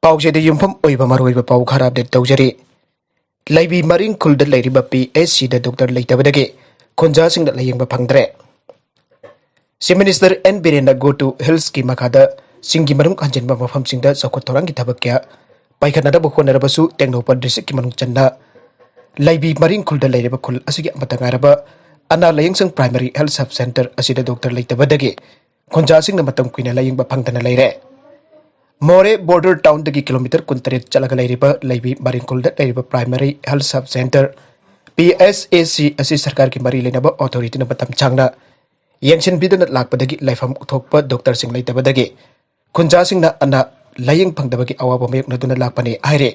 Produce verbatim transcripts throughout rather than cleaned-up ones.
ꯄꯥꯎꯆꯦꯗ ꯌꯨꯝꯐꯝ ꯑꯣꯏꯕ ꯃꯔꯨꯑꯣꯏꯕ ꯄꯥꯎ ꯈꯔ ꯑꯞꯗꯦꯠ ꯇꯧꯖꯔꯤ꯫ ꯂꯩꯕꯤ ꯃꯔꯤꯡ ꯈꯨꯜꯗ ꯂꯩꯔꯤꯕ ꯄꯤ ꯑꯩꯆ ꯁꯤꯗ ꯗꯣꯛꯇꯔ ꯂꯩꯇꯕꯗꯒꯤ ꯈꯨꯟꯖꯥꯁꯤꯡꯅ ꯂꯥꯌꯦꯡꯕ ꯐꯪꯗ꯭ꯔꯦ꯫ ꯆꯤꯐ ꯃꯤꯅꯤꯁꯇꯔ ꯑꯦꯟ ꯕꯤꯔꯦꯟꯅ ꯒꯣ ꯇꯨ ꯍꯤꯜꯁꯀꯤ ꯃꯈꯥꯗ ꯆꯤꯡꯒꯤ ꯃꯅꯨꯡ ꯍꯟꯖꯤꯟꯕ ꯃꯐꯝꯁꯤꯡꯗ ꯆꯥꯎꯈꯠ ꯊꯧꯔꯥꯡꯒꯤ ꯊꯕꯛ ꯀꯌꯥ ꯄꯥꯏꯈꯠꯅꯅꯕ ꯍꯣꯠꯅꯔꯕꯁꯨ, ꯇꯦꯡꯅꯧꯄꯜ ꯗꯤꯁꯇ꯭ꯔꯤꯛꯀꯤ ꯃꯅꯨꯡ ꯆꯟꯅ ꯂꯩꯕꯤ ꯃꯔꯤꯡ ꯈꯨꯜꯗ ꯂꯩꯔꯤꯕ ꯈꯨꯜ ꯑꯁꯤꯒꯤ ꯑꯃꯠꯇ ꯉꯥꯏꯔꯕ ꯑꯅꯥ ꯂꯥꯌꯦꯡꯁꯪ ꯄ꯭ꯔꯥꯏꯃꯔꯤ ꯍꯦꯜꯊ ꯁꯕ ꯁꯦꯟꯇꯔ ꯑꯁꯤꯗ ꯗꯣꯛꯇꯔ ꯂꯩꯇꯕꯗꯒꯤ ꯈꯨꯟꯖꯥꯁꯤꯡꯅ ꯃꯇꯝ ꯀꯨꯏꯅ ꯂꯥꯌꯦꯡꯕ ꯐꯪꯗꯅ ꯂꯩꯔꯦ꯫ ꯃꯣꯔꯦ ꯕꯣꯔꯗꯔ ꯇꯥꯎꯟꯗꯒꯤ ꯀꯤꯂꯣꯃꯤꯇꯔ ꯀꯨꯟꯇꯔꯦꯠ ꯆꯠꯂꯒ ꯂꯩꯔꯤꯕ ꯂꯩꯕꯤ ꯃꯔꯤꯡ ꯈꯨꯜꯗ ꯂꯩꯔꯤꯕ primary health sub centre, P H A C, ꯑꯁꯤ ꯁꯔꯀꯥꯔꯒꯤ ꯃꯔꯤ ꯂꯩꯅꯕ ꯑꯣꯊꯣꯔꯤꯇꯤꯅ ꯃꯇꯝ ꯁꯥꯡꯅ ꯌꯦꯡꯁꯤꯟꯕꯤꯗꯨꯅ ꯂꯥꯛꯄꯗꯒꯤ ꯂꯩꯐꯝ ꯊꯣꯛꯄ ꯗꯣꯛꯇꯔꯁꯤꯡ ꯂꯩꯇꯕꯗꯒꯤ ꯈꯨꯟꯖꯥꯁꯤꯡꯅ ꯑꯅꯥ ꯂꯥꯌꯦꯡ ꯐꯪꯗꯕꯒꯤ ꯑꯋꯥꯕ ꯃꯥꯌꯣꯛꯅꯗꯨꯅ ꯂꯥꯛꯄꯅꯤ ꯍꯥꯏꯔꯦ꯫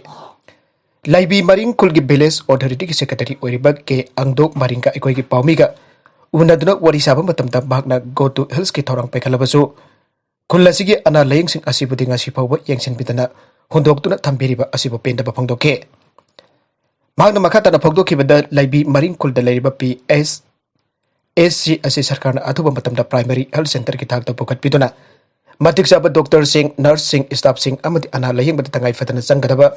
ꯂꯩꯕꯤ ꯃꯔꯤꯡ ꯈꯨꯜꯒꯤ ꯚꯤꯂꯦꯖ ꯑꯣꯊꯣꯔꯤꯇꯤꯒꯤ ꯁꯦꯀ꯭ꯔꯦꯇꯔꯤ ꯑꯣꯏꯔꯤꯕ ꯀꯦ ꯑꯪꯗꯣꯛ ꯃꯔꯤꯡꯒ ꯑꯩꯈꯣꯏꯒꯤ ꯄꯥꯎꯃꯤꯒ ꯎꯅꯗꯨꯅ ꯋꯥꯔꯤ ꯁꯥꯕ ꯃꯇꯝꯗ, ꯃꯍꯥꯛꯅ ꯒꯣ ꯇꯨ ꯍꯤꯜꯁꯀꯤ ꯊꯧꯔꯥꯡ ꯄꯥꯏꯈꯠꯂꯕꯁꯨ, ꯈꯨꯜ ꯑꯁꯤꯒꯤ ꯑꯅꯥ ꯂꯥꯌꯦꯡꯁꯤꯡ ꯑꯁꯤꯕꯨꯗꯤ ꯉꯁꯤ ꯐꯥꯎꯕ ꯌꯦꯡꯁꯤꯟꯕꯤꯗꯅ ꯍꯨꯟꯗꯣꯛꯇꯨꯅ ꯊꯝꯕꯤꯔꯤꯕ ꯑꯁꯤꯕꯨ ꯄꯦꯟꯗꯕ ꯐꯣꯡꯗꯣꯛꯈꯤ꯫ ꯃꯍꯥꯛꯅ ꯃꯈꯥ ꯇꯥꯅ ꯐꯣꯡꯗꯣꯛꯈꯤꯕꯗ, ꯂꯩꯕꯤ ꯃꯔꯤꯡ ꯈꯨꯜꯗ ꯂꯩꯔꯤꯕ ꯄꯤ ꯑꯦꯁ ꯑꯦꯁ ꯁꯤ ꯑꯁꯤ ꯁꯔꯀꯥꯔꯅ ꯑꯊꯨꯕ ꯃꯇꯝꯗ ꯄ꯭ꯔꯥꯏꯃꯔꯤ ꯍꯦꯜꯊ ꯁꯦꯟꯇꯔꯒꯤ ꯊꯥꯛꯇ ꯄꯨꯈꯠꯄꯤꯗꯨꯅ ꯃꯇꯤꯛ ꯆꯥꯕ ꯗꯣꯛꯇꯔꯁꯤꯡ, ꯅꯔꯁꯁꯤꯡ, ꯁ꯭ꯇꯥꯐꯁꯤꯡ ꯑꯃꯗꯤ ꯑꯅꯥ ꯂꯥꯌꯦꯡꯕꯗ ꯇꯉꯥꯏ ꯐꯗꯅ ꯆꯪꯒꯗꯕ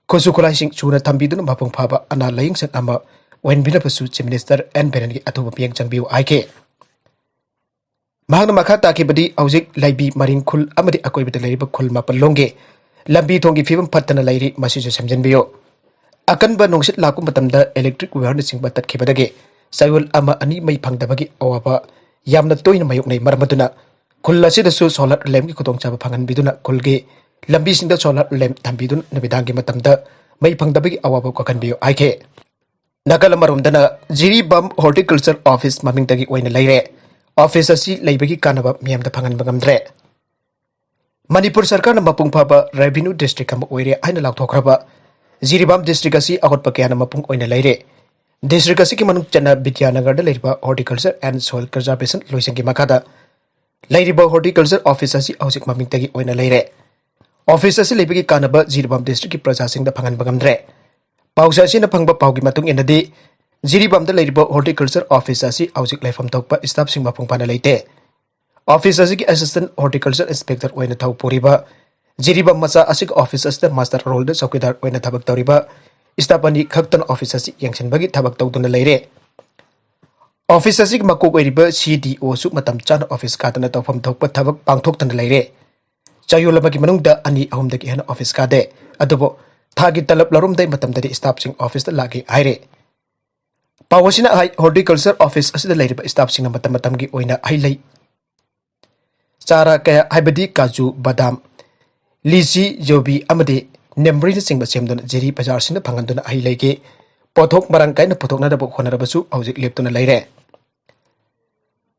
ꯈꯨꯠꯁꯨ ꯈꯨꯠꯂꯥꯏꯁꯤꯡ ꯁꯨꯅ ꯊꯝꯕꯤꯗꯨꯅ ꯃꯄꯨꯡ ꯐꯥꯕ ꯑꯅꯥ ꯂꯥꯌꯦꯡꯁꯪ ꯑꯃ ꯑꯣꯏꯍꯟꯕꯤꯅꯕꯁꯨ ꯆꯤꯐ ꯃꯤꯅꯤꯁꯇꯔ ꯑꯦꯟ ꯕꯤꯔꯦꯟꯒꯤ ꯑꯊꯨꯕ ꯃꯤꯠꯌꯦꯡ ꯆꯪꯕꯤꯌꯨ ꯍꯥꯏꯈꯤ꯫ ꯃꯍꯥꯛꯅ ꯃꯈꯥ ꯇꯥꯈꯤꯕꯗꯤ, ꯍꯧꯖꯤꯛ ꯂꯩꯕꯤ ꯃꯔꯤꯡ ꯈꯨꯜ ꯑꯃꯗꯤ ꯑꯀꯣꯏꯕꯗ ꯂꯩꯔꯤꯕ ꯈꯨꯜ ꯃꯥꯄꯜ ꯂꯣꯝꯒꯤ ꯂꯝꯕꯤ ꯊꯣꯡꯒꯤ ꯐꯤꯕꯝ ꯐꯠꯇꯅ ꯂꯩꯔꯤ, ꯃꯁꯤꯁꯨ ꯁꯦꯝꯖꯤꯟꯕꯤꯌꯨ꯫ ꯑꯀꯟꯕ ꯅꯨꯡꯁꯤꯠ ꯂꯥꯛꯄ ꯃꯇꯝꯗ ꯏꯂꯦꯛꯇ꯭ꯔꯤꯛ ꯋꯥꯌꯔꯅꯆꯤꯡꯕ ꯇꯠꯈꯤꯕꯗꯒꯤ ꯆꯌꯣꯜ ꯑꯃ ꯑꯅꯤ ꯃꯩ ꯐꯪꯗꯕꯒꯤ ꯑꯋꯥꯕ ꯌꯥꯝꯅ ꯇꯣꯏꯅ ꯃꯥꯌꯣꯛꯅꯩ꯫ ꯃꯔꯝ ꯑꯗꯨꯅ ꯈꯨꯜ ꯑꯁꯤꯗꯁꯨ ꯁꯣꯂꯥꯔ ꯂꯦꯝꯞꯀꯤ ꯈꯨꯗꯣꯡꯆꯥꯕ ꯐꯪꯍꯟꯕꯤꯗꯨꯅ ꯈꯨꯜꯒꯤ ꯂꯝꯕꯤꯁꯤꯡꯗ ꯁꯣꯂꯥꯔ ꯂꯦꯝꯞ ꯊꯝꯕꯤꯗꯨꯅ ꯅꯨꯃꯤꯗꯥꯡꯒꯤ ꯃꯇꯝꯗ ꯃꯩ ꯐꯪꯗꯕꯒꯤ ꯑꯋꯥꯕ ꯀꯣꯛꯍꯟꯕꯤꯌꯨ ꯍꯥꯏꯈꯤ꯫ ꯅꯥꯀꯜ ꯑꯃꯔꯣꯝꯗꯅ ꯖꯤꯔꯤꯕꯥꯝ ꯍꯣꯔꯇꯤꯀꯜꯆꯔ ꯑꯣꯐꯤꯁ ꯃꯃꯤꯡꯗꯒꯤ ꯑꯣꯏꯅ ꯂꯩꯔꯦ꯫ ꯑꯣꯐꯤꯁ ꯑꯁꯤ ꯂꯩꯕꯒꯤ ꯀꯥꯟꯅꯕ ꯃꯤꯌꯥꯝꯗ ꯐꯪꯍꯟꯕ ꯉꯝꯗ꯭ꯔꯦ꯫ ꯃꯅꯤꯄꯨꯔ ꯁꯔꯀꯥꯔꯅ ꯃꯄꯨꯡ ꯐꯥꯕ ꯔꯦꯚꯤꯅ꯭ꯌꯨ ꯗꯤꯁꯇ꯭ꯔꯤꯛ ꯑꯃ ꯑꯣꯏꯔꯦ ꯍꯥꯏꯅ ꯂꯥꯎꯊꯣꯛꯈ꯭ꯔꯕ ꯖꯤꯔꯤꯕꯥꯝ ꯗꯤꯁꯇ꯭ꯔꯤꯛ ꯑꯁꯤ ꯑꯍꯣꯠꯄ ꯀꯌꯥꯅ ꯃꯄꯨꯡ ꯑꯣꯏꯅ ꯂꯩꯔꯦ꯫ ꯗꯤꯁꯇ꯭ꯔꯤꯛ ꯑꯁꯤꯒꯤ ꯃꯅꯨꯡ ꯆꯟꯅ ꯕꯤꯗ꯭ꯌꯥꯅꯒꯔꯗ ꯂꯩꯔꯤꯕ ꯍꯣꯔꯇꯤꯀꯜꯆꯔ ꯑꯦꯟ ꯁꯣꯏꯜ ꯀꯟꯖꯥꯔꯕꯦꯁꯟ ꯂꯣꯏꯁꯪꯒꯤ ꯃꯈꯥꯗ ꯂꯩꯔꯤꯕ ꯍꯣꯔꯇꯤꯀꯜꯆꯔ ꯑꯣꯐꯤꯁ ꯑꯁꯤ ꯍꯧꯖꯤꯛ ꯃꯃꯤꯡꯇꯒꯤ ꯑꯣꯏꯅ ꯂꯩꯔꯦ꯫ ꯑꯣꯐꯤꯁ ꯑꯁꯤ ꯂꯩꯕꯒꯤ ꯀꯥꯟꯅꯕ ꯖꯤꯔꯤꯕꯥꯝ ꯗꯤꯁꯇ꯭ꯔꯤꯛꯀꯤ ꯄ꯭ꯔꯖꯥꯁꯤꯡꯗ ꯐꯪꯍꯟꯕ ꯉꯝꯗ꯭ꯔꯦ꯫ ꯄꯥꯎꯆꯦ ꯑꯁꯤꯅ ꯐꯪꯕ ꯄꯥꯎꯒꯤ ꯃꯇꯨꯡ ꯏꯟꯅꯗꯤ, ꯖꯤꯔꯤꯕꯥꯝꯗ ꯂꯩꯔꯤꯕ ꯍꯣꯔꯇꯤꯀꯜꯆꯔ ꯑꯣꯐꯤꯁ ꯑꯁꯤ ꯍꯧꯖꯤꯛ ꯂꯩꯐꯝ ꯊꯣꯛꯄ ꯁ꯭ꯇꯥꯐꯁꯤꯡ ꯃꯄꯨꯡ ꯐꯥꯅ ꯂꯩꯇꯦ꯫ ꯑꯣꯐꯤꯁ ꯑꯁꯤꯒꯤ ꯑꯦꯁꯤꯁꯇꯦꯟꯠ ꯍꯣꯔꯇꯤꯀꯜꯆꯔ ꯏꯟꯁꯄꯦꯛꯇꯔ ꯑꯣꯏꯅ ꯊꯧ ꯄꯨꯔꯤꯕ ꯖꯤꯔꯤꯕꯥꯝ ꯃꯆꯥ ꯑꯁꯤꯒꯤ ꯑꯣꯐꯤꯁ ꯑꯁꯤꯗ ꯃꯥꯁꯇꯔ ꯔꯣꯜꯗ ꯆꯧꯀꯤꯗꯥꯔ ꯑꯣꯏꯅ ꯊꯕꯛ ꯇꯧꯔꯤꯕ ꯁ꯭ꯇꯥꯐ ꯑꯅꯤ ꯈꯛꯇꯅ ꯑꯣꯐꯤꯁ ꯑꯁꯤ ꯌꯦꯡꯁꯤꯟꯕꯒꯤ ꯊꯕꯛ ꯇꯧꯗꯨꯅ ꯂꯩꯔꯦ꯫ ꯑꯣꯐꯤꯁ ꯑꯁꯤꯒꯤ ꯃꯀꯣꯛ ꯑꯣꯏꯔꯤꯕ ꯁꯤ ꯗꯤ ꯑꯣꯁꯨ ꯃꯇꯝ ꯆꯥꯅ ꯑꯣꯐꯤꯁ ꯀꯥꯗꯅ ꯇꯧꯐꯝ ꯊꯣꯛꯄ ꯊꯕꯛ ꯄꯥꯡꯊꯣꯛꯇꯅ ꯂꯩꯔꯦ꯫ ꯆꯌꯣꯜ ꯑꯃꯒꯤ ꯃꯅꯨꯡꯗ ꯑꯅꯤ ꯑꯍꯨꯝꯗꯒꯤ ꯍꯦꯟꯅ ꯑꯣꯐꯤꯁ ꯀꯥꯗꯦ꯫ ꯑꯗꯨꯕꯨ ꯊꯥꯒꯤ ꯇꯂꯕ ꯂꯧꯔꯝꯗꯥꯏ ꯃꯇꯝꯗꯗꯤ ꯁ꯭ꯇꯥꯐꯁꯤꯡ ꯑꯣꯐꯤꯁꯇ ꯂꯥꯛꯏ ꯍꯥꯏꯔꯦ꯫ ꯄꯥꯎ ꯑꯁꯤꯅ ꯍꯥꯏ, ꯍꯣꯔꯇꯤꯀꯜꯆꯔ ꯑꯣꯐꯤꯁ ꯑꯁꯤꯗ ꯂꯩꯔꯤꯕ ꯁ꯭ꯇꯥꯐꯁꯤꯡꯅ ꯃꯇꯝ ꯃꯇꯝꯒꯤ ꯑꯣꯏꯅ ꯍꯩ ꯂꯩ ꯆꯥꯔꯥ ꯀꯌꯥ, ꯍꯥꯏꯕꯗꯤ ꯀꯥꯖꯨ, ꯕꯗꯥꯝ, ꯂꯤꯆꯤ, ꯌꯨꯕꯤ ꯑꯃꯗꯤ ꯅꯦꯝꯕ꯭ꯔꯤꯅꯆꯤꯡꯕ ꯁꯦꯝꯗꯨꯅ ꯖꯤꯔꯤ ꯕꯖꯥꯔꯁꯤꯡꯗ ꯐꯪꯍꯟꯗꯨꯅ ꯍꯩ ꯂꯩꯒꯤ ꯄꯣꯠꯊꯣꯛ ꯃꯔꯥꯡ ꯀꯥꯏꯅ ꯄꯨꯊꯣꯛꯅꯅꯕ ꯍꯣꯠꯅꯔꯕꯁꯨ ꯍꯧꯖꯤꯛ ꯂꯦꯞꯇꯨꯅ ꯂꯩꯔꯦ꯫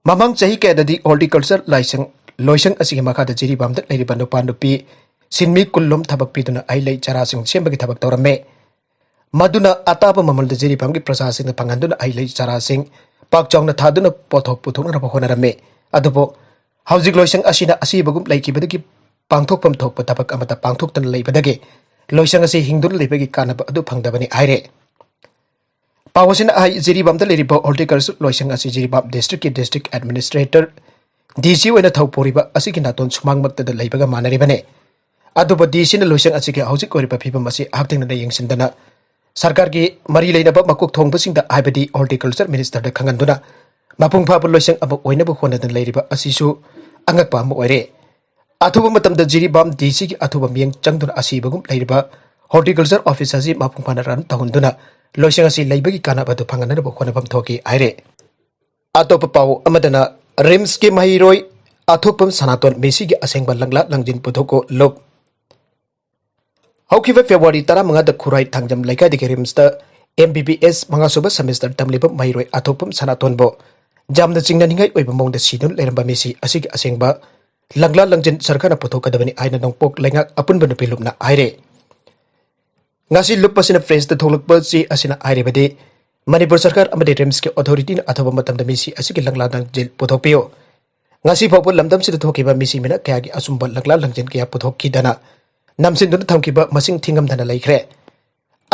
ꯃꯃꯥꯡ ꯆꯍꯤ ꯀꯌꯥꯗꯗꯤ ꯍꯣꯔꯇꯤꯀꯜꯆꯔ ꯂꯥꯏꯁꯪ, ꯂꯣꯏꯁꯪ ꯑꯁꯤꯒꯤ ꯃꯈꯥꯗ ꯖꯤꯔꯤꯕꯥꯝꯗ ꯂꯩꯔꯤꯕ ꯅꯨꯄꯥ ꯅꯨꯄꯤ ꯁꯤꯟꯃꯤ ꯀꯨꯟꯂꯣꯝ ꯊꯕꯛ ꯄꯤꯗꯨꯅ ꯍꯩ ꯂꯩ ꯆꯥꯔꯥꯁꯤꯡ ꯁꯦꯝꯕꯒꯤ ꯊꯕꯛ ꯇꯧꯔꯝꯃꯦ꯫ ꯃꯗꯨꯅ ꯑꯇꯥꯕ ꯃꯃꯜꯗ ꯖꯤꯔꯤꯕꯥꯝꯒꯤ ꯄ꯭ꯔꯖꯥꯁꯤꯡꯗ ꯐꯪꯍꯟꯗꯨꯅ ꯍꯩ ꯂꯩ ꯆꯥꯔꯥꯁꯤꯡ ꯄꯥꯛ ꯆꯥꯎꯅ ꯊꯥꯗꯨꯅ ꯄꯣꯠꯊꯣꯛ ꯄꯨꯊꯣꯛꯅꯅꯕ ꯍꯣꯠꯅꯔꯝꯃꯤ꯫ ꯑꯗꯨꯕꯨ ꯍꯧꯖꯤꯛ ꯂꯣꯏꯁꯪ ꯑꯁꯤꯅ ꯑꯁꯤꯕꯒꯨꯝ ꯂꯩꯈꯤꯕꯗꯒꯤ ꯄꯥꯡꯊꯣꯛꯐꯝ ꯊꯣꯛꯄ ꯊꯕꯛ ꯑꯃꯠꯇ ꯄꯥꯡꯊꯣꯛꯇꯅ ꯂꯩꯕꯗꯒꯤ ꯂꯣꯏꯁꯪ ꯑꯁꯤ ꯍꯤꯡꯗꯨꯅ ꯂꯩꯕꯒꯤ ꯀꯥꯟꯅꯕ ꯑꯗꯨ ꯐꯪꯗꯕꯅꯤ ꯍꯥꯏꯔꯦ꯫ ꯄꯥꯎ ꯑꯁꯤꯅ ꯍꯥꯏ, ꯖꯤꯔꯤꯕꯥꯝꯗ ꯂꯩꯔꯤꯕ ꯍꯣꯔꯇꯤꯀꯜꯆꯔ ꯂꯣꯏꯁꯪ ꯑꯁꯤ ꯖꯤꯔꯤꯕꯥꯝ ꯗꯤꯁꯇ꯭ꯔꯤꯛꯀꯤ ꯗꯤꯁꯇ꯭ꯔꯤꯛ ꯑꯦꯗꯃꯤꯅꯤꯁꯇ꯭ꯔꯦꯇꯔ, ꯗꯤ ꯁꯤ ꯑꯣꯏꯅ ꯊꯧ ꯄꯨꯔꯤꯕ ꯑꯁꯤꯒꯤ ꯅꯥꯇꯣꯟ ꯁꯨꯃꯥꯡꯃꯛꯇꯗ ꯂꯩꯕꯒ ꯃꯥꯟꯅꯔꯤꯕꯅꯤ꯫ ꯑꯗꯨꯕꯨ ꯗꯤ ꯁꯤꯅ ꯂꯣꯏꯁꯪ ꯑꯁꯤꯒꯤ ꯍꯧꯖꯤꯛ ꯑꯣꯏꯔꯤꯕ ꯐꯤꯕꯝ ꯑꯁꯤ ꯍꯛꯊꯦꯡꯅꯅ ꯌꯦꯡꯁꯤꯟꯗꯅ ꯁꯔꯀꯥꯔꯒꯤ ꯃꯔꯤ ꯂꯩꯅꯕ ꯃꯀꯣꯛ ꯊꯣꯡꯕꯁꯤꯡꯗ, ꯍꯥꯏꯕꯗꯤ ꯍꯣꯔꯇꯤꯀꯜꯆꯔ ꯃꯤꯅꯤꯁꯇꯔꯗ ꯈꯪꯍꯟꯗꯨꯅ ꯃꯄꯨꯡ ꯐꯥꯕ ꯂꯣꯏꯁꯪ ꯑꯃ ꯑꯣꯏꯅꯕ ꯍꯣꯠꯅꯗꯨꯅ ꯂꯩꯔꯤꯕ ꯑꯁꯤꯁꯨ ꯑꯉꯛꯄ ꯑꯃ ꯑꯣꯏꯔꯦ꯫ ꯑꯊꯨꯕ ꯃꯇꯝꯗ ꯖꯤꯔꯤꯕꯥꯝ ꯗꯤ ꯁꯤꯒꯤ ꯑꯊꯨꯕ ꯃꯤꯠꯌꯦꯡ ꯆꯪꯗꯨꯅ ꯑꯁꯤꯕꯒꯨꯝ ꯂꯩꯔꯤꯕ ꯍꯣꯔꯇꯤꯀꯜꯆꯔ ꯑꯣꯐꯤꯁ ꯑꯁꯤ ꯃꯄꯨꯡ ꯐꯥꯅ ꯔꯟ ꯇꯧꯍꯟꯗꯨꯅ ꯂꯣꯏꯁꯪ ꯑꯁꯤ ꯂꯩꯕꯒꯤ ꯀꯥꯟꯅꯕ ꯑꯗꯨ ꯐꯪꯍꯟꯅꯕ ꯍꯣꯠꯅꯐꯝ ꯊꯣꯛꯈꯤ ꯍꯥꯏꯔꯦ꯫ ꯑꯇꯣꯞꯄ ꯄꯥꯎ ꯑꯃꯗꯅ, ꯔꯤꯝꯁꯀꯤ ꯃꯍꯩꯔꯣꯏ ꯑꯊꯣꯛꯄꯝ ꯁꯅꯥꯇꯣꯟ ꯃꯦꯁꯤꯒꯤ ꯑꯁꯦꯡꯕ ꯂꯪꯂꯥ ꯂꯪꯖꯤꯟ ꯄꯨꯊꯣꯛꯎ ꯂꯨꯞ꯫ ꯍꯧꯈꯤꯕ ꯐꯦꯕ꯭ꯔꯨꯋꯥꯔꯤ ꯇꯔꯥꯃꯉꯥꯗ ꯈꯨꯔꯥꯏ ꯊꯥꯡꯖꯝ ꯂꯩꯀꯥꯏꯗꯒꯤ ꯔꯤꯝꯁꯇ ꯑꯦꯝ ꯕꯤ ꯕꯤ ꯑꯦꯁ ꯃꯉꯥꯁꯨꯕ ꯁꯦꯃꯤꯁꯇꯔ ꯇꯝꯂꯤꯕ ꯃꯍꯩꯔꯣꯏ ꯑꯊꯣꯛꯄꯝ ꯁꯅꯥꯇꯣꯟꯕꯨ ꯌꯥꯝꯅ ꯆꯤꯡꯅꯅꯤꯡꯉꯥꯏ ꯑꯣꯏꯕ ꯃꯑꯣꯡꯗ ꯁꯤꯗꯨꯅ ꯂꯩꯔꯝꯕ ꯃꯦꯁꯤ ꯑꯁꯤꯒꯤ ꯑꯁꯦꯡꯕ ꯂꯪꯂꯥ ꯂꯪꯖꯤꯟ ꯁꯔꯀꯥꯔꯅ ꯄꯨꯊꯣꯛꯀꯗꯕꯅꯤ ꯍꯥꯏꯅ ꯅꯣꯡꯄꯣꯛ ꯂꯩꯉꯥꯛ ꯑꯄꯨꯟꯕ ꯅꯨꯄꯤ ꯂꯨꯞꯅ ꯍꯥꯏꯔꯦ꯫ ꯉꯁꯤ ꯂꯨꯞ ꯑꯁꯤꯅ ꯄ꯭ꯔꯦꯁꯇ ꯊꯣꯛꯂꯛꯄ ꯆꯦ ꯑꯁꯤꯅ ꯍꯥꯏꯔꯤꯕꯗꯤ, ꯃꯅꯤꯄꯨꯔ ꯁꯔꯀꯥꯔ ꯑꯃꯗꯤ ꯔꯤꯝꯁꯀꯤ ꯑꯣꯊꯣꯔꯤꯇꯤꯅ ꯑꯊꯨꯕ ꯃꯇꯝꯗ ꯃꯦꯁꯤ ꯑꯁꯤꯒꯤ ꯂꯪꯂꯥ ꯂꯪꯖꯤꯟ ꯄꯨꯊꯣꯛꯄꯤꯌꯨ꯫ ꯉꯁꯤ ꯐꯥꯎꯕ ꯂꯝꯗꯝꯁꯤꯗ ꯊꯣꯛꯈꯤꯕ ꯃꯤꯁꯤ ꯃꯤꯅ ꯀꯌꯥꯒꯤ ꯑꯁꯨꯝꯕ ꯂꯪꯂꯥ ꯂꯪꯖꯤꯟ ꯀꯌꯥ ꯄꯨꯊꯣꯛꯈꯤꯗꯅ ꯅꯝꯁꯤꯟꯗꯨꯅ ꯊꯝꯈꯤꯕ ꯃꯁꯤꯡ ꯊꯤꯉꯝꯗꯅ ꯂꯩꯈ꯭ꯔꯦ꯫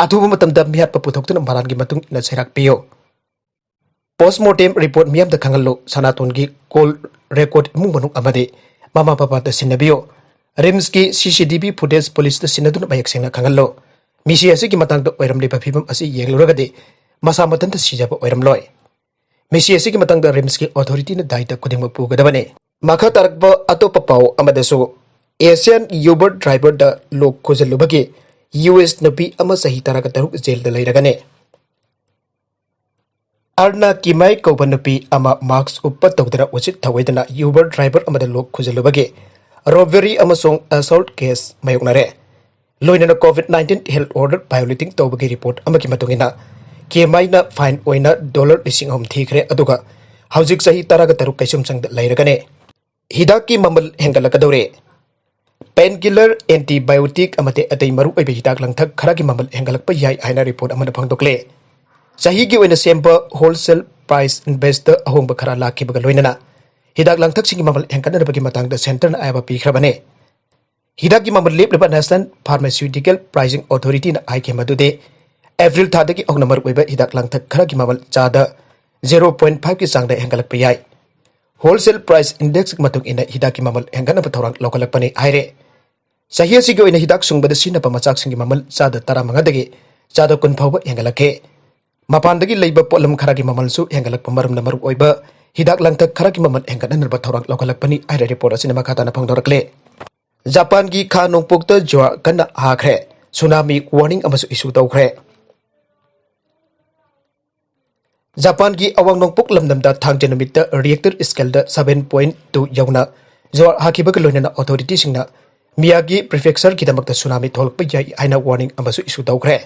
ꯑꯊꯨꯕ ꯃꯇꯝꯗ ꯃꯤꯍꯥꯠꯄ ꯄꯨꯊꯣꯛꯇꯨꯅ ꯃꯔꯥꯜꯒꯤ ꯃꯇꯨꯡ ꯏꯟꯅ ꯆꯩꯔꯥꯛ ꯄꯤꯌꯨ꯫ ꯄꯣꯁꯃꯣꯔꯇꯦꯝ ꯔꯤꯄꯣꯔꯠ ꯃꯤꯌꯥꯝꯗ ꯈꯪꯍꯜꯂꯨ꯫ ꯁꯅꯥꯇꯣꯟꯒꯤ ꯀꯣꯜ ꯔꯦꯀꯣꯔꯗ ꯏꯃꯨꯡ ꯃꯅꯨꯡ ꯑꯃꯗꯤ ꯃꯃꯥ ꯃꯄꯥꯗ ꯁꯤꯟꯅꯕꯤꯌꯨ꯫ ꯔꯤꯝꯁꯀꯤ ꯁꯤ ꯁꯤ ꯇꯤ ꯚꯤ ꯐꯨꯇꯦꯖ ꯄꯨꯂꯤꯁꯇ ꯁꯤꯟꯅꯗꯨꯅ ꯃꯌꯦꯛ ꯁꯦꯡꯅ ꯈꯪꯍꯜꯂꯨ꯫ ꯃꯤꯁꯤ ꯑꯁꯤꯒꯤ ꯃꯇꯥꯡꯗ ꯑꯣꯏꯔꯝꯂꯤꯕ ꯐꯤꯕꯝ ꯑꯁꯤ ꯌꯦꯡꯂꯨꯔꯒꯗꯤ ꯃꯁꯥ ꯃꯊꯟꯇ ꯁꯤꯖꯕ ꯑꯣꯏꯔꯝꯂꯣꯏ꯫ ꯃꯤꯁꯤ ꯑꯁꯤꯒꯤ ꯃꯇꯥꯡꯗ ꯔꯤꯝꯁꯀꯤ ꯑꯣꯊꯣꯔꯤꯇꯤꯅ ꯗꯥꯏꯇ ꯈꯨꯗꯤꯡꯃꯛ ꯄꯨꯒꯗꯕꯅꯤ꯫ ꯃꯈꯥ ꯇꯥꯔꯛꯄ ꯑꯇꯣꯞꯄ ꯄꯥꯎ ꯑꯃꯗꯁꯨ, ꯑꯦꯁꯤꯌꯥꯟ ꯌꯨꯕꯔ ꯗ꯭ꯔꯥꯏꯚꯔꯗ ꯂꯣꯛ ꯈꯨꯖꯜꯂꯨꯕꯒꯤ ꯌꯨ ꯑꯦꯁ ꯅꯨꯄꯤ ꯑꯃ ꯆꯍꯤ ꯇꯔꯥꯒ ꯇꯔꯨꯛ ꯖꯦꯜꯗ ꯂꯩꯔꯒꯅꯤ꯫ ꯑꯔꯅꯥ ꯀꯤꯃꯥꯏ ꯀꯧꯕ ꯅꯨꯄꯤ ꯑꯃ ꯃꯥꯛꯁ ꯎꯞꯄ ꯇꯧꯗꯅ ꯎꯁꯤꯠ ꯊꯧꯑꯣꯏꯗꯅ ꯌꯨꯕꯔ ꯗ꯭ꯔꯥꯏꯚꯔ ꯑꯃꯗ ꯂꯣꯛ ꯈꯨꯖꯜꯂꯨꯕꯒꯤ ꯔꯣꯕꯦꯔꯤ ꯑꯃꯁꯨꯡ ꯑꯦꯁꯣꯜꯠ ꯀꯦꯁ ꯃꯥꯌꯣꯛꯅꯔꯦ꯫ ꯂꯣꯏꯅꯅ ꯀꯣꯚꯤꯗ ꯅꯥꯏꯟꯇꯤꯟ ꯍꯦꯜꯊ ꯑꯣꯔꯗꯔ ꯚꯥꯏꯑꯣꯂꯦꯇꯤꯡ ꯇꯧꯕꯒꯤ ꯔꯤꯄꯣꯔꯠ ꯑꯃꯒꯤ ꯃꯇꯨꯡ ꯏꯟꯅ, ꯀꯦꯃꯥꯏꯅ ꯐꯥꯏꯟ ꯑꯣꯏꯅ ꯗꯣꯂꯔ ꯂꯤꯁꯤꯡ ꯑꯍꯨꯝ ꯊꯤꯈ꯭ꯔꯦ, ꯑꯗꯨꯒ ꯍꯧꯖꯤꯛ ꯆꯍꯤ ꯇꯔꯥꯒ ꯇꯔꯨꯛ ꯀꯩꯁꯨꯝꯁꯪꯗ ꯂꯩꯔꯒꯅꯤ꯫ ꯍꯤꯗꯥꯛꯀꯤ ꯃꯃꯜ ꯍꯦꯟꯒꯠꯂꯛꯀꯗꯧꯔꯦ꯫ ꯄꯦꯟꯀꯤꯂꯔ, ꯑꯦꯟꯇꯤꯕꯥꯏꯑꯣꯇꯤꯛ ꯑꯃꯗꯤ ꯑꯇꯩ ꯃꯔꯨꯑꯣꯏꯕ ꯍꯤꯗꯥꯛ ꯂꯥꯡꯊꯛ ꯈꯔꯒꯤ ꯃꯃꯜ ꯍꯦꯟꯒꯠꯂꯛꯄ ꯌꯥꯏ ꯍꯥꯏꯅ ꯔꯤꯄꯣꯔꯠ ꯑꯃꯅ ꯐꯣꯡꯗꯣꯛꯂꯦ꯫ ꯆꯍꯤꯒꯤ ꯑꯣꯏꯅ ꯁꯦꯝꯕ ꯍꯣꯜꯁꯦꯜ ꯄ꯭ꯔꯥꯏꯁ ꯏꯟꯗꯦꯛꯁꯇ ꯑꯍꯣꯡꯕ ꯈꯔ ꯂꯥꯛꯈꯤꯕꯒ ꯂꯣꯏꯅꯅ ꯍꯤꯗꯥꯛ ꯂꯥꯡꯊꯛꯁꯤꯡꯒꯤ ꯃꯃꯜ ꯍꯦꯟꯒꯠꯅꯅꯕꯒꯤ ꯃꯇꯥꯡꯗ ꯁꯦꯟꯇꯔꯅ ꯑꯌꯥꯕ ꯄꯤꯈ꯭ꯔꯕꯅꯤ꯫ ꯍꯤꯗꯥꯛꯀꯤ ꯃꯃꯜ ꯂꯦꯞꯂꯤꯕ ꯅꯦꯁꯅꯦꯜ ꯐꯥꯔꯃꯥꯁꯤꯌꯨꯇꯤꯀꯦꯜ ꯄ꯭ꯔꯥꯏꯁꯤꯡ ꯑꯣꯊꯣꯔꯤꯇꯤꯅ ꯍꯥꯏꯈꯤ ꯃꯗꯨꯗꯤ ꯑꯦꯄ꯭ꯔꯤꯜ ꯊꯥꯗꯒꯤ ꯍꯧꯅ ꯃꯔꯨꯑꯣꯏꯕ ꯍꯤꯗꯥꯛ ꯂꯥꯡꯊꯛ ꯈꯔꯒꯤ ꯃꯃꯜ ꯆꯥꯗ ꯖꯦꯔꯣ ꯄꯣꯏꯟꯠ ꯐꯥꯏꯚꯀꯤ ꯆꯥꯡꯗ ꯍꯦꯟꯒꯠꯂꯛꯄ ꯌꯥꯏ꯫ ꯍꯣꯜꯁꯦꯜ ꯄ꯭ꯔꯥꯏꯁ ꯏꯟꯗꯦꯛꯁꯀꯤ ꯃꯇꯨꯡ ꯏꯟꯅ ꯍꯤꯗꯥꯛꯀꯤ ꯃꯃꯜ ꯍꯦꯟꯒꯠꯅꯕ ꯊꯧꯔꯥꯡ ꯂꯧꯈꯠꯂꯛꯄꯅꯤ ꯍꯥꯏꯔꯦ꯫ ꯆꯍꯤ ꯑꯁꯤꯒꯤ ꯑꯣꯏꯅ ꯍꯤꯗꯥꯛ ꯁꯨꯡꯕꯗ ꯁꯤꯖꯤꯟꯅꯕ ꯃꯆꯥꯛꯁꯤꯡꯒꯤ ꯃꯃꯜ ꯆꯥꯗ ꯇꯔꯥꯃꯉꯥꯗꯒꯤ ꯆꯥꯗ ꯀꯨꯟ ꯐꯥꯎꯕ ꯍꯦꯟꯒꯠꯂꯛꯈꯤ꯫ ꯃꯄꯥꯟꯗꯒꯤ ꯂꯩꯕ ꯄꯣꯠꯂꯝ ꯈꯔꯒꯤ ꯃꯃꯜꯁꯨ ꯍꯦꯟꯒꯠꯂꯛꯄ ꯃꯔꯝꯅ ꯃꯔꯨꯑꯣꯏꯕ ꯍꯤꯗꯥꯛ ꯂꯥꯡꯊꯛ ꯈꯔꯒꯤ ꯃꯃꯜ ꯍꯦꯟꯒꯠꯅꯅꯕ ꯊꯧꯔꯥꯡ ꯂꯧꯈꯠꯂꯛꯄꯅꯤ ꯍꯥꯏꯅ ꯔꯤꯄꯣꯔꯠ ꯑꯁꯤꯅ ꯃꯈꯥ ꯇꯥꯅ ꯐꯣꯡꯗꯣꯔꯛꯂꯦ꯫ ꯖꯄꯥꯟꯒꯤ ꯈꯥ ꯅꯣꯡꯄꯣꯛꯇ ꯖ꯭ꯋꯥꯔ ꯀꯟꯅ ꯍꯥꯈ꯭ꯔꯦ꯫ ꯁꯨꯅꯥꯃꯤ ꯋꯥꯔꯅꯤꯡ ꯑꯃꯁꯨ ꯏꯁꯨ ꯇꯧꯈ꯭ꯔꯦ꯫ ꯖꯄꯥꯟꯒꯤ ꯑꯋꯥꯡ ꯅꯣꯡꯄꯣꯛ ꯂꯝꯗꯝꯗ ꯊꯥꯡꯖ ꯅꯨꯃꯤꯠꯇ ꯔꯤꯑꯦꯛꯇꯔ ꯁ꯭ꯀꯦꯜꯗ ꯁꯚꯦꯟ ꯄꯣꯏꯟꯠ ꯇꯨ ꯌꯧꯅ ꯖ꯭ꯋꯥꯔ ꯍꯥꯈꯤꯕꯒ ꯂꯣꯏꯅꯅ ꯑꯣꯊꯣꯔꯤꯇꯤꯁꯤꯡꯅ ꯃꯤꯌꯥꯒꯤ ꯄ꯭ꯔꯤꯐꯦꯛꯆꯔꯒꯤꯗꯃꯛꯇ ꯁꯨꯅꯥꯃꯤ ꯊꯣꯛꯂꯛꯄ ꯌꯥꯏ ꯍꯥꯏꯅ ꯋꯥꯔꯅꯤꯡ ꯑꯃꯁꯨ ꯏꯁꯨ ꯇꯧꯈ꯭ꯔꯦ꯫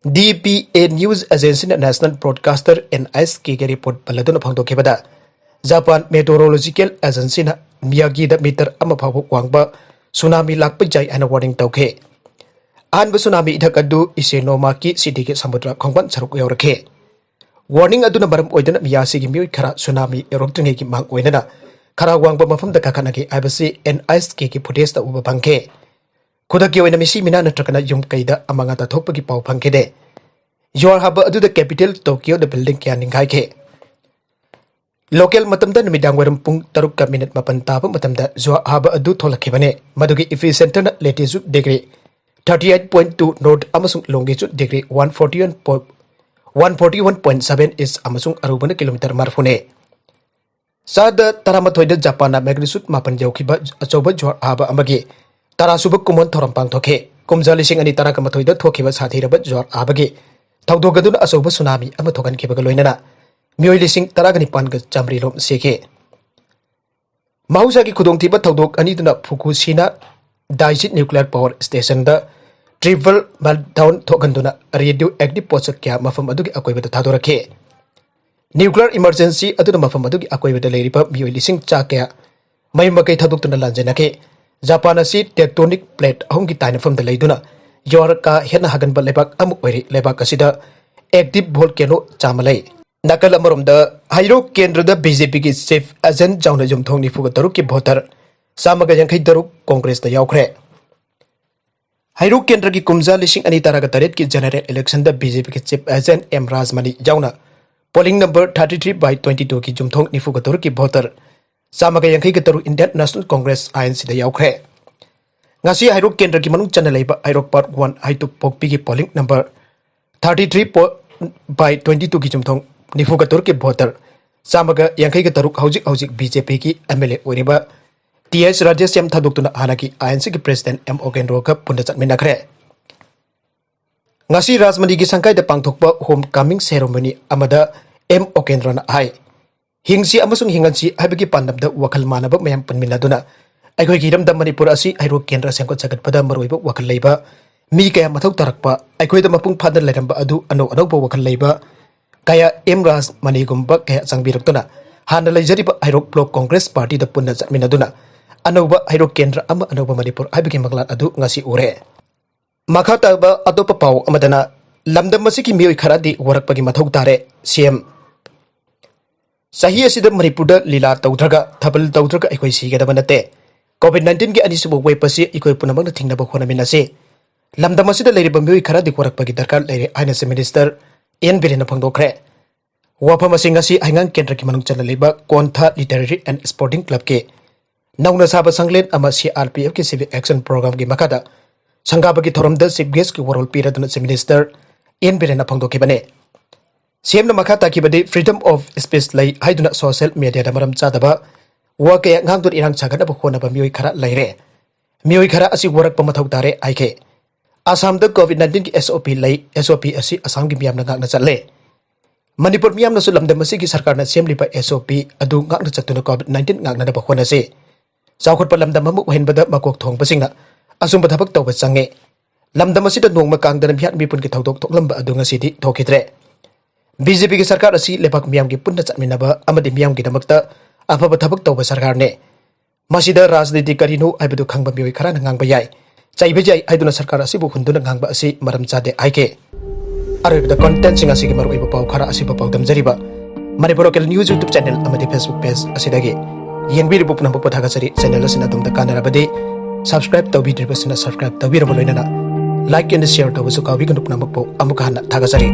ꯗꯤ ꯄꯤ ꯑꯦ ꯅ꯭ꯌꯨꯁ ꯑꯦꯖꯦꯟꯁꯤꯅ national broadcaster N I S ꯀꯦꯒꯤ ꯔꯤꯄꯣꯔꯠ ꯄꯜꯂꯗꯨꯅ ꯐꯣꯡꯗꯣꯛꯈꯤꯕꯗ, ꯖꯄꯥꯟ ꯃꯦꯇꯣꯔꯣꯂꯣꯖꯤꯀꯦꯜ ꯑꯦꯖꯦꯟꯁꯤꯅ ꯃꯤꯌꯥꯒꯤꯗ ꯃꯤꯇꯔ ꯑꯃ ꯐꯥꯎꯕ ꯋꯥꯡꯕ ꯁꯨꯅꯥꯃꯤ ꯂꯥꯛꯄ ꯌꯥꯏ ꯍꯥꯏꯅ ꯋꯥꯔꯅꯤꯡ ꯇꯧꯈꯤ꯫ ꯑꯍꯥꯟꯕ ꯁꯨꯅꯥꯃꯤ ꯏꯊꯛ ꯑꯗꯨ ꯏꯁꯦꯅꯣꯃꯥꯀꯤ ꯁꯤꯇꯤꯒꯤ ꯁꯃꯨꯗ꯭ꯔ ꯈꯣꯡꯕꯥꯟ ꯁꯔꯨꯛ ꯌꯧꯔꯛꯈꯤ꯫ ꯋꯥꯔꯅꯤꯡ ꯑꯗꯨꯅ ꯃꯔꯝ ꯑꯣꯏꯗꯨꯅ ꯃꯤꯌꯥꯁꯤꯒꯤ ꯃꯤꯑꯣꯏ ꯈꯔ ꯁꯨꯅꯥꯃꯤ ꯌꯧꯔꯛꯇ꯭ꯔꯤꯉꯩꯒꯤ ꯃꯥꯡ ꯑꯣꯏꯅꯅ ꯈꯔ ꯋꯥꯡꯕ ꯃꯐꯝꯗ ꯀꯥꯈꯠꯅꯈꯤ ꯍꯥꯏꯕꯁꯤ ꯑꯦꯟ ꯑꯥꯏ ꯑꯦꯁ ꯀꯦꯒꯤ ꯐꯨꯇꯦꯖꯇ ꯎꯕ ꯐꯪꯈꯤ꯫ ꯈꯨꯗꯛꯀꯤ ꯑꯣꯏꯅ ꯃꯤꯁꯤ ꯃꯤꯅꯥ ꯅꯠꯇ꯭ꯔꯒꯅ ꯌꯨꯝ ꯀꯩꯗ ꯑꯃꯥꯡ ꯑꯇꯥ ꯊꯣꯛꯄꯒꯤ ꯄꯥꯎ ꯐꯪꯈꯤꯗꯦ꯫ ꯖ꯭ꯋꯥꯔ ꯍꯥꯕ ꯑꯗꯨꯗ ꯀꯦꯄꯤꯇꯦꯜ ꯇꯣꯀꯤꯌꯣꯗ ꯕꯤꯜꯗꯤꯡ ꯀꯌꯥ ꯅꯤꯡꯈꯥꯏꯈꯤ꯫ Local ꯃꯇꯝꯗ ꯅꯨꯃꯤꯗꯥꯡ ꯋꯥꯏꯔꯝ ꯄꯨꯡ ꯇꯔꯨꯛꯀ ꯃꯤꯅꯤꯠ ꯃꯥꯄꯟ ꯇꯥꯕ ꯃꯇꯝꯗ ꯖ꯭ꯋꯥꯔ ꯑꯍꯥꯕ ꯑꯗꯨ ꯊꯣꯛꯂꯛꯈꯤꯕꯅꯤ꯫ ꯃꯗꯨꯒꯤ ꯏꯄꯤ ꯁꯦꯟꯇꯔꯅ latitude degree thirty eight point two north ꯑꯃꯁꯨꯡ longitude degree one forty one point one forty one point seven east ꯑꯃꯁꯨꯡ ꯑꯔꯨꯕꯅ ꯀꯤꯂꯣꯃꯤꯇꯔ ꯃꯔꯤꯐꯨꯅꯤ꯫ ꯆꯥꯗ ꯇꯔꯥꯃꯥꯊꯣꯏꯗ ꯖꯄꯥꯟꯅ magnitude ꯃꯥꯄꯟ ꯌꯧꯈꯤꯕ ꯑꯆꯧꯕ ꯖ꯭ꯋꯥꯔ ꯑꯍꯥꯕ ꯑꯃꯒꯤ ꯇꯔꯥꯁꯨꯕ ꯀꯨꯝꯑꯣꯟ ꯊꯧꯔꯝ ꯄꯥꯡꯊꯣꯛꯈꯤ꯫ ꯀꯨꯝꯖꯥ ꯂꯤꯁꯤꯡ ꯑꯅꯤ ꯇꯔꯥꯒ ꯃꯥꯊꯣꯏꯗ ꯊꯣꯛꯈꯤꯕ ꯁꯥꯊꯤꯔꯕ ꯖ꯭ꯋꯥꯔ ꯑꯍꯥꯕꯒꯤ ꯊꯧꯗꯣꯛ ꯑꯗꯨꯅ ꯑꯆꯧꯕ ꯁꯨꯅꯥꯃꯤ ꯑꯃ ꯊꯣꯛꯍꯟꯈꯤꯕꯒ ꯂꯣꯏꯅꯅ ꯃꯤꯑꯣꯏ ꯂꯤꯁꯤꯡ ꯇꯔꯥꯒ ꯅꯤꯄꯥꯟꯒ ꯆꯥꯃꯔꯤ ꯂꯣꯝ ꯁꯤꯈꯤ꯫ ꯃꯍꯧꯁꯥꯒꯤ ꯈꯨꯗꯣꯡꯊꯤꯕ ꯊꯧꯗꯣꯛ ꯑꯅꯤꯗꯨꯅ ꯐꯨꯀꯨꯁꯤꯅꯥ ꯗꯥꯏꯆꯤ nuclear power stationꯗ triple meltdown ꯊꯣꯛꯍꯟꯗꯨꯅ radioactive ꯄꯣꯠꯁꯛ ꯀꯌꯥ ꯃꯐꯝ ꯑꯗꯨꯒꯤ ꯑꯀꯣꯏꯕꯗ ꯊꯥꯗꯣꯔꯛꯈꯤ꯫ Nuclear emergency ꯑꯗꯨꯅ ꯃꯐꯝ ꯑꯗꯨꯒꯤ ꯑꯀꯣꯏꯕꯗ ꯂꯩꯔꯤꯕ ꯃꯤꯑꯣꯏ ꯂꯤꯁꯤꯡ ꯆꯥ ꯀꯌꯥ ꯃꯌꯨꯝ ꯃꯀꯩ ꯊꯥꯗꯣꯛꯇꯨꯅ ꯂꯥꯟꯖꯦꯟꯅꯈꯤ꯫ ꯖꯄꯥꯟ ꯑꯁꯤ tectonic plate ꯑꯍꯨꯝꯒꯤ ꯇꯥꯏꯅꯐꯝꯗ ꯂꯩꯗꯨꯅ ꯖ꯭ꯋꯥꯔ ꯀꯥ ꯍꯦꯟꯅ ꯍꯥꯒꯟꯕ ꯂꯩꯕꯥꯛ ꯑꯃ ꯑꯣꯏꯔꯤ꯫ ꯂꯩꯕꯥꯛ ꯑꯁꯤꯗ active volcano ꯆꯥꯝꯃ ꯂꯩ꯫ ꯅꯥꯀꯜ ꯑꯃꯔꯣꯝꯗ, ꯍꯩꯔꯣꯛ ꯀꯦꯟꯗ꯭ꯔꯗ ꯕꯤ ꯖꯦ ꯄꯤꯒꯤ chief agent ꯌꯥꯎꯅ ꯌꯨꯝꯊꯣꯡ ꯅꯤꯐꯨꯒ ꯇꯔꯨꯛꯀꯤ voter ꯆꯥꯝꯃꯒ ꯌꯥꯡꯈꯩ ꯇꯔꯨꯛ ꯀꯣꯡꯒ꯭ꯔꯦꯁꯇ ꯌꯥꯎꯈ꯭ꯔꯦ꯫ ꯍꯩꯔꯣꯛ ꯀꯦꯟꯗ꯭ꯔꯒꯤ ꯀꯨꯝꯖꯥ ꯂꯤꯁꯤꯡ ꯑꯅꯤ ꯇꯔꯥꯒ ꯇꯔꯦꯠꯀꯤ general electionꯗ ꯕꯤ ꯖꯦ ꯄꯤꯒꯤ chief agent ꯑꯦꯝ ꯔꯥꯖꯃꯅꯤ ꯌꯥꯎꯅ polling number thirty three by twenty twoꯒꯤ ꯌꯨꯝꯊꯣꯡ ꯅꯤꯐꯨꯒ ꯇꯔꯨꯛꯀꯤ voter ꯆꯥꯝꯃꯒ ꯌꯥꯡꯈꯩꯒ ꯇꯔꯨꯛ Indian National Congress I N Cꯗ ꯌꯥꯎꯈ꯭ꯔꯦ꯫ ꯉꯁꯤ ꯍꯩꯔꯣꯛ ꯀꯦꯟꯗ꯭ꯔꯒꯤ ꯃꯅꯨꯡ ꯆꯟꯅ ꯂꯩꯕ ꯍꯩꯔꯣꯛ Part one ꯍꯩꯇꯨꯞ ꯄꯣꯛꯄꯤꯒꯤ polling number thirty three by twenty twoꯒꯤ ꯌꯨꯝꯊꯣꯡ ꯅꯤꯐꯨꯒ ꯇꯔꯨꯛꯀꯤ voter ꯆꯥꯝꯃꯒ ꯌꯥꯡꯈꯩꯒ ꯇꯔꯨꯛ ꯍꯧꯖꯤꯛ ꯍꯧꯖꯤꯛ ꯕꯤ ꯖꯦ ꯄꯤꯒꯤ ꯑꯦꯝ ꯑꯦꯜ ꯑꯦ ꯑꯣꯏꯔꯤꯕ ꯇꯤ ꯑꯦꯁ ꯔꯥꯙꯦꯁ꯭ꯌꯥꯝ ꯊꯥꯗꯣꯛꯇꯨꯅ ꯍꯥꯟꯅꯒꯤ ꯑꯥꯏ ꯑꯦꯟ ꯁꯤꯒꯤ president ꯑꯦꯝ ꯑꯣꯒꯦꯟꯗ꯭ꯔꯣꯒ ꯄꯨꯟꯅ ꯆꯠꯃꯤꯟꯅꯈ꯭ꯔꯦ꯫ ꯉꯁꯤ ꯔꯥꯖꯃꯅꯤꯒꯤ ꯁꯪꯀꯥꯏꯗ ꯄꯥꯡꯊꯣꯛꯄ home coming ceremony ꯑꯃꯗ ꯑꯦꯝ ꯑꯣꯒꯦꯟꯗ꯭ꯔꯣꯅ ꯍꯥꯏ, "ꯍꯤꯡꯁꯤ ꯑꯃꯁꯨꯡ ꯍꯤꯡꯍꯟꯁꯤ" ꯍꯥꯏꯕꯒꯤ ꯄꯥꯟꯗꯝꯗ ꯋꯥꯈꯜ ꯃꯥꯟꯅꯕ ꯃꯌꯥꯝ ꯄꯨꯟꯃꯤꯟꯅꯗꯨꯅ ꯑꯩꯈꯣꯏꯒꯤ ꯏꯔꯝꯗꯝ ꯃꯅꯤꯄꯨꯔ ꯑꯁꯤ ꯍꯩꯔꯣꯛ ꯀꯦꯟꯗ꯭ꯔ ꯁꯦꯝꯒꯠ ꯁꯥꯒꯠꯄꯗ ꯃꯔꯨꯑꯣꯏꯕ ꯋꯥꯈꯜ ꯂꯩꯕ ꯃꯤ ꯀꯌꯥ ꯃꯊꯧ ꯇꯥꯔꯛꯄ, ꯑꯩꯈꯣꯏꯗ ꯃꯄꯨꯡ ꯐꯥꯅ ꯂꯩꯔꯝꯕ ꯑꯗꯨ ꯑꯅꯧ ꯑꯅꯧꯕ ꯋꯥꯈꯜ ꯂꯩꯕ ꯀꯌꯥ ꯑꯦꯝ ꯔꯥꯖꯃꯅꯤꯒꯨꯝꯕ ꯀꯌꯥ ꯆꯪꯕꯤꯔꯛꯇꯨꯅ ꯍꯥꯟꯅ ꯂꯩꯖꯔꯤꯕ ꯍꯩꯔꯣꯛ Block Congress Partyꯗ ꯄꯨꯟꯅ ꯆꯠꯃꯤꯟꯅꯗꯨꯅ ꯑꯅꯧꯕ ꯍꯩꯔꯣꯛ ꯀꯦꯟꯗ꯭ꯔ ꯑꯃ, ꯑꯅꯧꯕ ꯃꯅꯤꯄꯨꯔ ꯍꯥꯏꯕꯒꯤ ꯃꯪꯂꯥꯟ ꯑꯗꯨ ꯉꯁꯤ ꯎꯔꯦ꯫ ꯃꯈꯥ ꯇꯥꯕ ꯑꯇꯣꯞꯄ ꯄꯥꯎ ꯑꯃꯗꯅ, ꯂꯝꯗꯝ ꯑꯁꯤꯒꯤ ꯃꯤꯑꯣꯏ ꯈꯔꯗꯤ ꯋꯥꯔꯛꯄꯒꯤ ꯃꯊꯧ ꯇꯥꯔꯦ, ꯁꯤ ꯑꯦꯝ꯫ ꯆꯍꯤ ꯑꯁꯤꯗ ꯃꯅꯤꯄꯨꯔꯗ ꯂꯤꯂꯥ ꯇꯧꯗ꯭ꯔꯒ, ꯊꯥꯕꯜ ꯇꯧꯗ꯭ꯔꯒ ꯑꯩꯈꯣꯏ ꯁꯤꯒꯗꯕ ꯅꯠꯇꯦ꯫ COVID nineteenꯒꯤ ꯑꯅꯤꯁꯨꯕ wave ꯑꯁꯤ ꯑꯩꯈꯣꯏ ꯄꯨꯝꯅꯃꯛꯅ ꯊꯤꯡꯅꯕ ꯍꯣꯠꯅꯃꯤꯟꯅꯁꯤ꯫ ꯂꯝꯗꯝ ꯑꯁꯤꯗ ꯂꯩꯔꯤꯕ ꯃꯤꯑꯣꯏ ꯈꯔꯗꯤ ꯋꯥꯔꯛꯄꯒꯤ ꯗꯔꯀꯥꯔ ꯂꯩꯔꯦ ꯍꯥꯏꯅ Chief Minister ꯑꯦꯟ ꯕꯤꯔꯦꯟꯅ ꯐꯣꯡꯗꯣꯛꯈ꯭ꯔꯦ꯫ ꯋꯥꯐꯝ ꯑꯁꯤ ꯉꯁꯤ ꯍꯩꯉꯥꯡ ꯀꯦꯟꯗ꯭ꯔꯒꯤ ꯃꯅꯨꯡ ꯆꯟꯅ ꯂꯩꯕ ꯀꯣꯟꯊꯥ Literary and Sporting Clubꯀꯤ ꯅꯧꯅ ꯁꯥꯕ ꯁꯪꯂꯦꯟ ꯑꯃ CRPFꯀꯤ Civic Action Programꯒꯤ ꯃꯈꯥꯗ ꯁꯪꯒꯥꯕꯒꯤ ꯊꯧꯔꯝꯗ Chief Guestꯀꯤ ꯋꯥꯔꯣꯜ ꯄꯤꯔꯗꯨꯅ Chief Minister N ꯕꯤꯔꯦꯟꯅ ꯐꯣꯡꯗꯣꯛꯈꯤꯕꯅꯤ꯫ CMꯅ ꯃꯈꯥ ꯇꯥꯈꯤꯕꯗꯤ Freedom of Speech ꯂꯩ ꯍꯥꯏꯗꯨꯅ social mediaꯗ ꯃꯔꯝ ꯆꯥꯗꯕ ꯋꯥ ꯀꯌꯥ ꯉꯥꯡꯗꯨꯅ ꯏꯔꯥꯡ ꯁꯥꯒꯠꯅꯕ ꯍꯣꯠꯅꯕ ꯃꯤꯑꯣꯏ ꯈꯔ ꯂꯩꯔꯦ꯫ ꯃꯤꯑꯣꯏ ꯈꯔ ꯑꯁꯤ ꯋꯥꯔꯛꯄ ꯃꯊꯧ ꯇꯥꯔꯦ ꯍꯥꯏꯈꯤ꯫ ꯑꯁꯥꯝꯗ COVID nineteenꯒꯤ SOP ꯂꯩ, SOP ꯑꯁꯤ ꯑꯁꯥꯝꯒꯤ ꯃꯤꯌꯥꯝꯅ ꯉꯥꯛꯅ ꯆꯠꯂꯦ꯫ ꯃꯅꯤꯄꯨꯔ ꯃꯤꯌꯥꯝꯅꯁꯨ ꯂꯝꯗꯝ ꯑꯁꯤꯒꯤ ꯁꯔꯀꯥꯔꯅ ꯁꯦꯝꯂꯤꯕ SOP ꯑꯗꯨ ꯉꯥꯛꯅ ꯆꯠꯇꯨꯅ COVID nineteen ꯉꯥꯛꯅꯅꯕ ꯍꯣꯠꯅꯁꯤ꯫ ꯆꯥꯎꯈꯠꯄ ꯂꯝꯗꯝ ꯑꯃ ꯑꯣꯏꯍꯟꯕꯗ ꯃꯀꯣꯛ ꯊꯣꯡꯕꯁꯤꯡꯅ ꯑꯆꯨꯝꯕ ꯊꯕꯛ ꯇꯧꯕ ꯆꯪꯉꯤ꯫ ꯂꯝꯗꯝ ꯑꯁꯤꯗ ꯅꯣꯡꯃ ꯀꯥꯡꯗꯅ ꯃꯤꯍꯥꯠ ꯃꯤꯄꯨꯟꯒꯤ ꯊꯧꯗꯣꯛ ꯊꯣꯛꯂꯝꯕ ꯑꯗꯨ ꯉꯁꯤꯗꯤ ꯊꯣꯛꯈꯤꯗ꯭ꯔꯦ꯫ BJPꯒꯤ ꯁꯔꯀꯥꯔ ꯑꯁꯤ ꯂꯩꯕꯥꯛ ꯃꯤꯌꯥꯝꯒꯤ ꯄꯨꯟꯅ ꯆꯠꯃꯤꯟꯅꯕ ꯑꯃꯗꯤ ꯃꯤꯌꯥꯝꯒꯤꯗꯃꯛꯇ ꯑꯐꯕ ꯊꯕꯛ ꯇꯧꯕ ꯁꯔꯀꯥꯔꯅꯤ꯫ ꯃꯁꯤꯗ ꯔꯥꯖꯅꯤꯇꯤ ꯀꯔꯤꯅꯣ ꯍꯥꯏꯕꯗꯨ ꯈꯪꯕ ꯃꯤꯑꯣꯏ ꯈꯔꯅ ꯉꯥꯡꯕ ꯌꯥꯏ꯫ ꯆꯩꯕ ꯌꯥꯏ ꯍꯥꯏꯗꯨꯅ ꯁꯔꯀꯥꯔ ꯑꯁꯤꯕꯨ ꯍꯨꯟꯗꯨꯅ ꯉꯥꯡꯕ ꯑꯁꯤ ꯃꯔꯝ ꯆꯥꯗꯦ ꯍꯥꯏꯈꯤ꯫ ꯑꯔꯣꯏꯕꯗ contentꯁꯤꯡ ꯑꯁꯤꯒꯤ ꯃꯔꯨꯑꯣꯏꯕ ꯄꯥꯎ ꯈꯔ ꯑꯁꯤꯕꯨ ꯄꯥꯎꯗꯝꯖꯔꯤꯕ Manipur Local News YouTube channel ꯑꯃꯗꯤ Facebook page ꯑꯁꯤꯗꯒꯤ ꯌꯦꯡꯕꯤꯔꯤꯕ ꯄꯨꯝꯅꯃꯛꯄꯨ ꯊꯥꯒꯠꯆꯔꯤ꯫ Channel ꯑꯁꯤꯅ ꯑꯗꯣꯝꯗ ꯀꯥꯟꯅꯔꯕꯗꯤ subscribe ꯇꯧꯕꯤꯗ꯭ꯔꯤꯕꯁꯤꯅ subscribe ꯇꯧꯕꯤꯔꯕ ꯂꯣꯏꯅꯅ like and share ꯇꯧꯕꯁꯨ ꯀꯥꯎꯕꯤꯒꯅꯨ꯫ ꯄꯨꯝꯅꯃꯛꯄꯨ ꯑꯃꯨꯛꯀ ꯍꯟꯅ ꯊꯥꯒꯠꯆꯔꯤ꯫